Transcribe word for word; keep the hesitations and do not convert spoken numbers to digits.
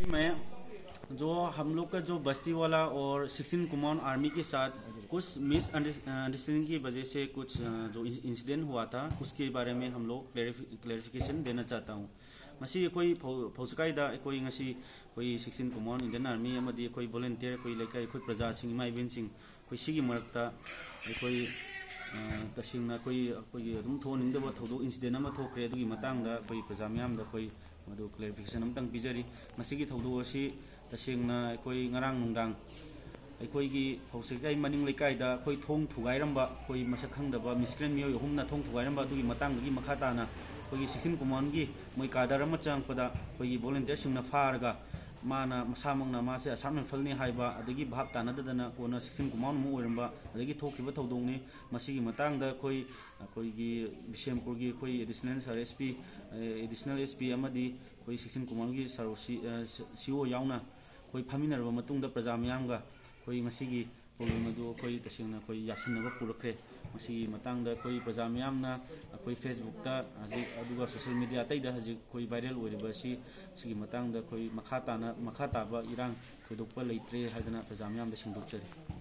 मैं जो हम लोग का जो बस्ती वाला और सिक्सटीन कुमाऊन आर्मी के साथ कुछ मिसअंडरस्टैंडिंग की वजह से कुछ, अ, जो इंसिडेंट हुआ था, उसके बारे में हम लोग क्लेरिफिकेशन देना चाहता हूँ। ꯉꯁꯤ ꯑꯩꯈꯣꯏ ꯐꯧ ꯐꯧꯁꯀꯥꯏꯗ ꯑꯩꯈꯣꯏ ꯉꯁꯤ ꯑꯩꯈꯣꯏ ꯁꯤꯛꯁꯇꯤꯟ ꯀꯨꯃꯥꯎꯟ ꯏꯟꯗꯤꯌꯟ ꯑꯥꯔꯃꯤ ꯑꯃꯗꯤ ꯑꯩꯈꯣꯏ ꯚꯣꯂꯨꯟꯇꯤꯌꯔ, ꯑꯩꯈꯣꯏ ꯂꯩꯀꯥꯏ, ꯑꯩꯈꯣꯏ ꯄ꯭ꯔꯖꯥꯁꯤꯡ, ꯏꯃꯥ ꯏꯕꯦꯟꯁꯤꯡ, ꯑꯩꯈꯣꯏ ꯁꯤꯒꯤ ꯃꯔꯛꯇ ꯑꯩꯈꯣꯏ, ꯑ, ꯇꯁꯦꯡꯅ ꯑꯩꯈꯣꯏ, ꯑꯩꯈꯣꯏꯒꯤ ꯑꯗꯨꯝ ꯊꯣꯛꯍꯟꯅꯤꯡꯗꯕ ꯊꯧꯗꯣꯛ ꯏꯟꯁꯤꯗꯦꯟ ꯑꯃ ꯊꯣꯛꯈ꯭ꯔꯦ꯫ ꯑꯗꯨꯒꯤ ꯃꯇꯥꯡꯗ ꯑꯩꯈꯣꯏ ꯄ꯭ꯔꯖꯥ ꯃꯤꯌꯥꯝꯗ ꯑꯩꯈꯣꯏ ꯃꯗꯨ ꯀ꯭ꯂꯦꯔꯤꯐꯤꯀꯦꯁꯟ ꯑꯃꯇꯪ ꯄꯤꯖꯔꯤ꯫ ꯃꯁꯤꯒꯤ ꯊꯧꯗꯣꯛ ꯑꯁꯤ ꯇꯁꯦꯡꯅ ꯑꯩꯈꯣꯏ ꯉꯔꯥꯡ ꯅꯨꯡꯗꯥꯡ ꯑꯩꯈꯣꯏꯒꯤ ꯐꯧꯁꯦꯀꯥꯏ ꯃꯅꯤꯡ ꯂꯩꯀꯥꯏꯗ ꯑꯩꯈꯣꯏ ꯊꯣꯡ ꯊꯨꯒꯥꯏꯔꯝꯕ, ꯑꯩꯈꯣꯏ ꯃꯁꯛ ꯈꯪꯗꯕ ꯃꯤꯁꯀ꯭ꯔꯦꯟ ꯃꯤꯑꯣꯏ ꯑꯍꯨꯝꯅ ꯊꯣꯡ ꯊꯨꯒꯥꯏꯔꯝꯕ ꯑꯗꯨꯒꯤ ꯃꯇꯥꯡꯗꯒꯤ ꯃꯈꯥ ꯇꯥꯅ ꯑꯩꯈꯣꯏꯒꯤ ꯁꯤꯛꯁꯇꯤꯟ ꯀꯨꯃꯥꯎꯟꯒꯤ ꯃꯣꯏ ꯀꯥꯗꯔ ꯑꯃ ꯆꯪꯉꯛꯄꯗ ꯑꯩꯈꯣꯏꯒꯤ ꯚꯣꯂꯨꯟꯇꯤꯌꯔꯁꯤꯡꯅ ꯐꯥꯔꯒ ꯃꯥꯅ ꯃꯁꯥꯃꯛꯅ ꯃꯥꯁꯦ ꯑꯁꯥꯝ ꯔꯥꯏꯐꯜꯅꯤ ꯍꯥꯏꯕ ꯑꯗꯒꯤ ꯚꯥꯞ ꯇꯥꯅꯗꯗꯅ ꯀꯣꯟꯅ ꯁꯤꯛꯁꯇꯤꯟ ꯀꯨꯃꯥꯎꯟ ꯑꯃ ꯑꯣꯏꯔꯝꯕ ꯑꯗꯒꯤ ꯊꯣꯛꯈꯤꯕ ꯊꯧꯗꯣꯛꯅꯤ꯫ ꯃꯁꯤꯒꯤ ꯃꯇꯥꯡꯗ ꯑꯩꯈꯣꯏ, ꯑꯩꯈꯣꯏꯒꯤ ꯕꯤꯁꯦꯝꯄꯨꯔꯒꯤ ꯑꯩꯈꯣꯏ ꯑꯦꯗꯤꯁꯅꯦꯜ ꯁꯥꯔ S P, additional S P ꯑꯃꯗꯤ ꯑꯩꯈꯣꯏ ꯁꯤꯛꯁꯇꯤꯟ ꯀꯨꯃꯥꯎꯟꯒꯤ ꯁꯥꯔ ꯁꯤ, ꯁꯤ ꯑꯣ ꯌꯥꯎꯅ ꯑꯩꯈꯣꯏ ꯐꯝꯃꯤꯟꯅꯔꯕ ꯃꯇꯨꯡꯗ ꯄ꯭ꯔꯖꯥ ꯃꯤꯌꯥꯝꯒ ꯑꯩꯈꯣꯏ ꯉꯁꯤꯒꯤ ꯄ꯭ꯔꯣꯕ꯭ꯂꯦꯝ ꯑꯗꯨ ꯑꯩꯈꯣꯏ ꯇꯁꯦꯡꯅ ꯑꯩꯈꯣꯏ ꯌꯥꯁꯟꯅꯕ ꯄꯨꯔꯛꯈ꯭ꯔꯦ꯫ ꯃꯁꯤꯒꯤ ꯃꯇꯥꯡꯗ ꯑꯩꯈꯣꯏ ꯄ꯭ꯔꯖꯥ ꯃꯤꯌꯥꯝꯅ ꯑꯩꯈꯣꯏ ꯐꯦꯁꯕꯨꯛꯇ ꯍꯧꯖꯤꯛ, ꯑꯗꯨꯒ ꯁꯣꯁꯦꯜ ꯃꯦꯗꯤꯌꯥ ꯑꯇꯩꯗ ꯍꯧꯖꯤꯛ ꯑꯩꯈꯣꯏ ꯚꯥꯏꯔꯦꯜ ꯑꯣꯏꯔꯤꯕ ꯑꯁꯤ, ꯁꯤꯒꯤ ꯃꯇꯥꯡꯗ ꯑꯩꯈꯣꯏ ꯃꯈꯥ ꯇꯥꯅ, ꯃꯈꯥ ꯇꯥꯕ ꯏꯔꯥꯡ ꯊꯣꯏꯗꯣꯛꯄ ꯂꯩꯇ꯭ꯔꯦ ꯍꯥꯏꯗꯅ ꯄ꯭ꯔꯖꯥ ꯃꯤꯌꯥꯝꯗ ꯁꯦꯡꯗꯣꯛꯆꯔꯤ꯫